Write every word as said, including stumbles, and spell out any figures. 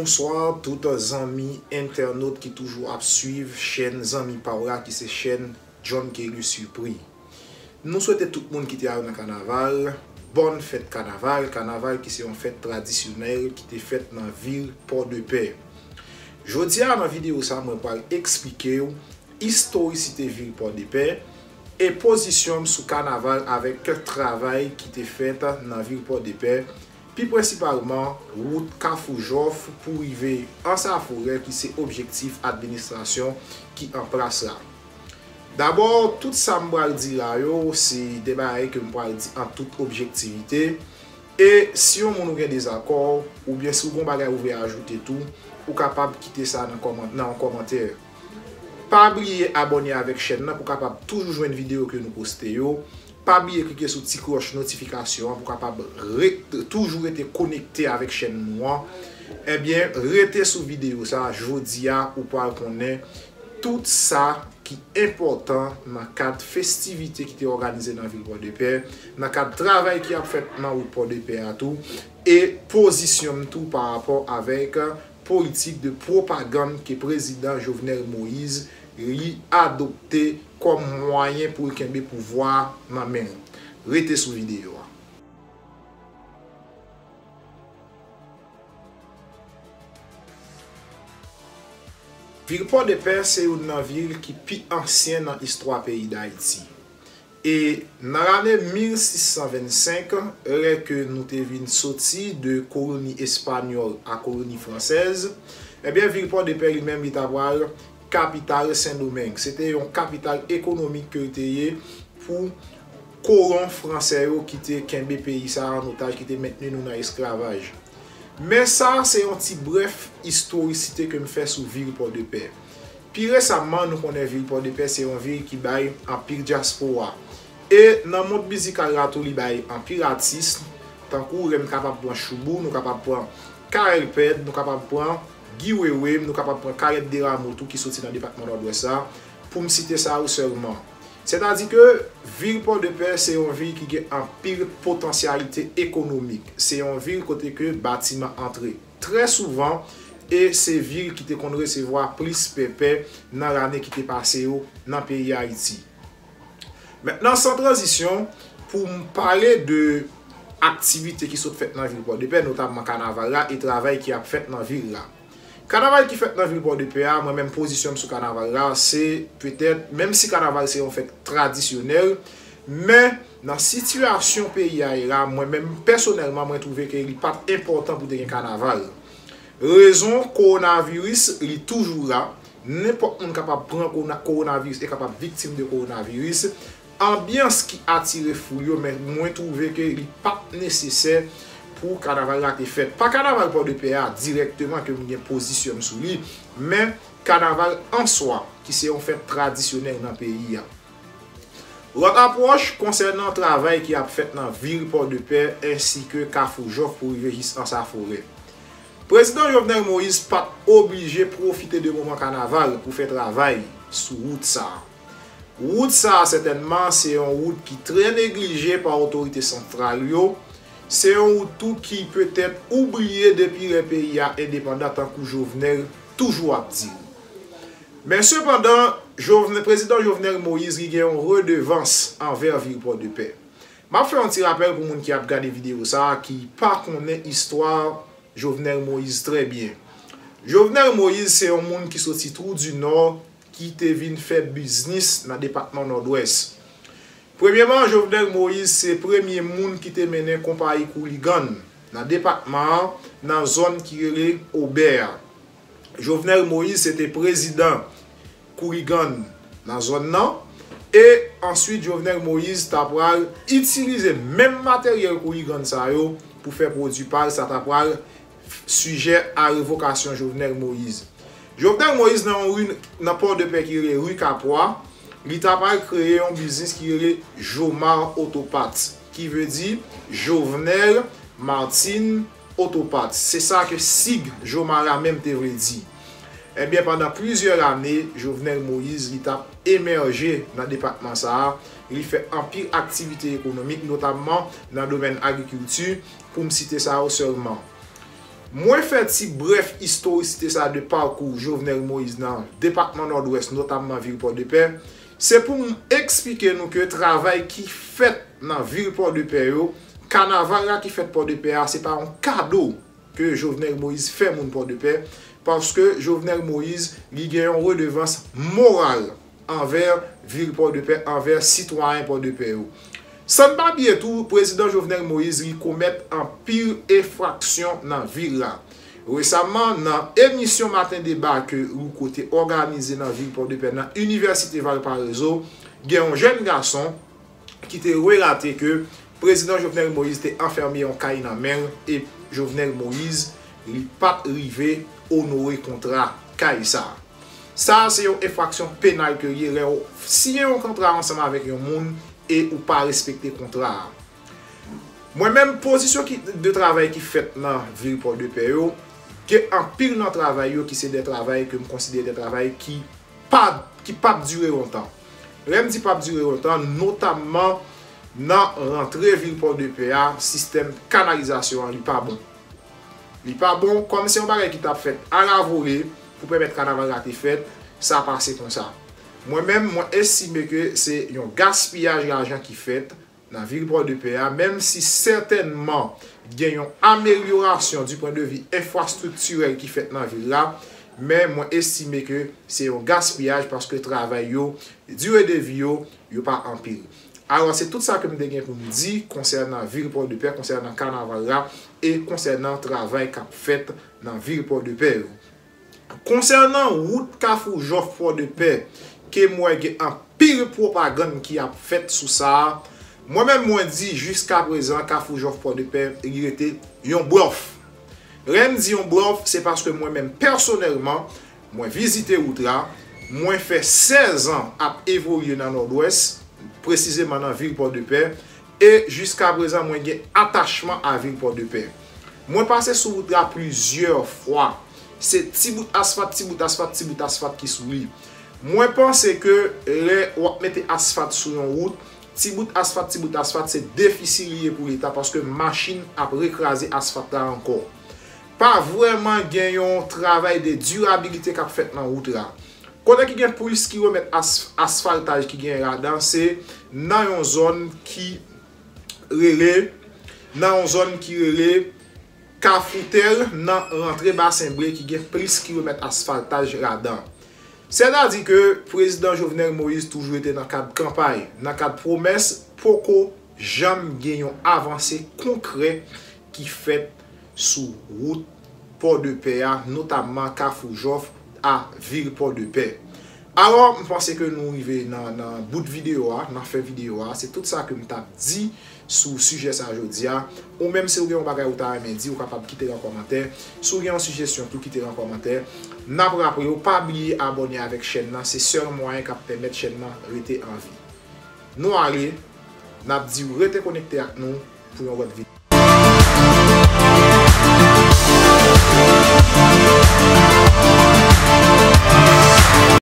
Bonswa tout zanmi entènot ki toujou ap swiv chèn zanmi pa w la ki se chèn John Kelly Surpris. Nou swete tout moun ki te al nan kanaval, bòn fèt kanaval, kanaval ki se yon fèt tradisyonèl ki te fèt nan vil Pòdepè. Jodi a nan videyo sa mwen pral eksplike w istorisite vil Pòdepè e pozisyon m sou kanaval avèk travay ki te fèt nan vil Pòdepè, pi prensipalman wout Kafou Jòf pou rive Anse à Forêt ki se objektif administrasyon ki an plas la. Dabò, tout sa m pral di la yo, se de bagay ke m pral di an tout objektivite. E si yon moun ou gen dezakò, oubyen si w gen yon bagay ou vle ajoute tou, ou kapab kite sa nan kòman-, nan yon kòmantè. Pa bliye abòne avèk chèn nan pou w kapab toujou jwenn videyo ke nou poste yo. Pa bliye klike sou ti klòch notifikasyon an pou w kapab re-, toujou rete konekte avèk chèn nou an. Ebyen, rete sou videyo sa a, jodi a, ou pral konnen tout sa ki enpòtan nan kad festivite ki te òganize nan vil Pòdepè, nan kad travay ki ap fèt nan wout Pòdepè a tou, e pozisyon m tou pa rapò avèk politik de pwopagann ke prezidan Jovenel Moïse li adopte kòm mwayen pou l kenbe pouvwa a nan men l. Rete sou videyo a. Vil Pòdepè se youn nan vil ki pi ansyen nan istwa peyi Dayiti. E nan lane mil sis san vennsenk, lè ke nou te vin soti de koloni espanyòl a koloni fransèz, ebyen, vil Pòdepè li menm li ta pral kapital Sendomeng. Se te yon kapital ekonomik ke l te ye pou kolon fransè yo ki te kenbe peyi sa a an otaj, ki te mentni nou nan esklavaj. Men sa, se yon ti brèf istorisite ke m fè sou vil Pòdepè. Pi resamman, nou konnen vil Pòdepè se yon vil ki bay anpil dyaspora. E nan mond mizikal la tou, li bay anpil atis, tankou lè m kapab pran Choubou, nou kapab pran Karèl Pèd, nou kapab pran Guy Wewe, nou kapab pran Kalèt Derameaux tou ki soti nan depatman Nòdwès la, pou m site sa yo sèlman. Sètadi ke vil Pòdepè se yon vil ki gen anpil potansyalite ekonomik. Se yon vil kote ke batiman antre trè souvan e se vil ki te konn resevwa plis pèpè nan lane ki te pase yo nan peyi Ayiti. Mentnan, san tranzisyon, pou m pale de aktivite ki sot fèt nan vil Pòdepè, notamman kanaval la e travay ki ap fèt nan vil la. Kanaval ki fèt nan vil Pòdepè a, mwen menm pozisyon m sou kanaval la, se petèt, menm si kanaval se yon fèt tradisyonèl, men nan sitiyasyon peyi a ye la, mwen menm pèsonèlman, mwen twouve ke li pa t enpòtan pou te gen kanaval. Rezon, kowonaviris, li toujou la. Nenpòt moun kapab pran kowona-, kowonaviris e kapab viktim de kowonaviris. Anbyans ki atire foul yo, men mwen twouve ke li pa t nesesè pou kanaval la te fèt. Pa kanaval Pòdepè a dirèkteman ke m gen pozisyon m sou li, men kanaval an swa, ki se yon fèt tradisyonèl nan peyi a. Lòt apwòch konsènan travay ki ap fèt nan vil Pòdepè ensi ke Kafou Jòf pou rive jis Anse à Forêt. Prezidan Jovenel Moïse pa t oblije pwofite de moman kanaval pou fè travay sou wout sa a. Wout sa a, sètènman, se yon wout ki trè neglije pa otorite santral yo. Se yon wout tou ki petèt oubliye depi lè peyi a endepandan, tankou Jovenel toujou ap di l. Men sepandan, Jovenel, prezidan Jovenel Moïse li gen yon redevans anvè vil Pòdepè. M ap fè yon ti rapèl pou moun ki ap gade videyo sa a, ki pa konnen istwa Jovenel Moïse trè byen. Jovenel Moïse se yon moun ki soti Twou di Nò, ki te vin fè biznis nan depatman Nòdwès. Premyeman, Jovenel Moïse se premye moun ki te mennen konpayi Kourigann nan depatman an, nan zòn ki rele Obè a. Jovenel Moïse se te prezidan Kourigann nan zòn nan. E answit, Jovenel Moïse ta pral itilize menm materyèl Kourigann sa yo pou fè pwodui pa l, sa ta pral sijè a revokasyon Jovenel Moïse. Jovenel Moïse nan yon ri nan Pòdepè ki rele ri Kapwa, li ta pral kreye yon biznis ki rele Jomar Autoparts, ki vle di Jovenel Martin Autoparts. Se sa ke sig Jomar la menm te vle di. Ebyen, pandan plizyè lane, Jovenel Moïse, li t ap emèje nan depatman sa a. Li fè anpil aktivite ekonomik, notamman nan domèn agrikilti, pou m site sa yo sèlman. Mwen fè ti brèf istorisite sa de pakou Jovenel Moïse nan depatman Nòdwès, notamman vil Pòdepè. Se pou m eksplike nou ke travay ki fèt nan vil Pòdepè yo, kanaval la ki fèt Pòdepè a, se pa yon kado ke Jovenel Moïse fè moun Pòdepè, paske Jovenel Moïse li gen yon redevans moral anvè vil Pòdepè, anvè sitwayen Pòdepè yo. San n pa bliye tou, prezidan Jovenel Moïse li komèt anpil enfraksyon nan vil la. Resaman, nan emisyon Maten Deba ke Louko te òganize nan vil Pòdepè, nan Inivèsite Valparaiso, gen yon jèn gason ki te relate ke prezidan Jovenel Moïse te anfème yon kay nan men l e Jovenel Moïse li pa t rive onore kontra kay sa. Sa a se yon enfraksyon penal ke l ye lè w siyen yon kontra ansanm avèk yon moun e ou pa respekte kontra a. Mwen menm, pozisyon ki, de travay ki fèt nan vil Pòdepè yo, gen anpil nan travay yo ki se de travay ke m konsidere de travay ki pa, ki p ap dire lontan. Lè m di p ap dire lontan, notamman nan rantre vil Pòdepè a, sistèm kanalizasyon an, li pa bon. Li pa bon, kòm se yon bagay ki t ap fèt alavole pou pèmèt kanaval la te fèt, sa pase konsa. Mwen menm, mwen estime ke se yon gaspiyaj lajan ki fèt nan vil Pòdepè a, menm si sètènman gen yon amelyorasyon du point de vue enfrastriktirèl ki fèt nan vil la, men mwen estime ke se yon gaspiyaj paske travay yo, dire de vi yo, yo pa anpil. Alò, se tout sa ke m te gen pou m di konsènan vil Pòdepè, konsènan kanaval la e konsènan travay k ap fèt nan vil Pòdepè yo. Konsènan wout Kafou Jòf Pòdepè, ke m wè gen anpil pwopagann ki ap fèt sou sa a, mwen menm mwen di jiskaprezan Kafou Jòf Pòdepè li rete yon blòf. Lè m di yon blòf, se paske mwen menm pèsonèlman, mwen vizite wout la, mwen fè sèz an ap evolye nan Nòdwès, presizeman nan vil Pòdepè, e jiskaprezan mwen gen atachman a vil Pòdepè. Mwen pase sou wout la plizyè fwa. Se ti bout asfalt, ti bout asfalt, ti bout asfalt ki sou li. Mwen panse ke lè w ap mete asfalt sou yon wout, ti bout asfalt, ti bout asfalt, se defisi li ye pou Leta paske machin ap rekraze asfalt la ankò. Pa vrèman gen yon travay de dirabilite k ap fèt nan wout la. Kote ki gen plis kilomèt as-, asfaltaj ki gen ladan, se nan yon zòn ki rele, nan yon zòn ki rele Kafou Tèl, nan rantre Basen Ble ki gen plis kilomèt asfaltaj ladan. Sètadi ke prezidan Jovenel Moïse toujou rete nan kad kanpay, nan kad pwomès, poko janm gen yon avanse konkrè ki fèt sou wout Pòdepè a, notamman Kafou Jòf a vil Pòdepè. Alò, m panse ke nou rive nan, nan bout videyo a, nan fen videyo a. Se tout sa ke m t ap di sou sijè sa jodi a. Ou menm, si w gen yon bagay ou ta renmen di, ou kapab kite l an kòmantè. Si w gen yon sijesyon tou, kite l an kòmantè. N ap raple w, pa bliye abòne avèk chèn nan. Se sèl mwayen k ap pèmèt chèn nan rete an vi. Nou ale, n ap di w rete konekte ak nou pou yon lòt videyo.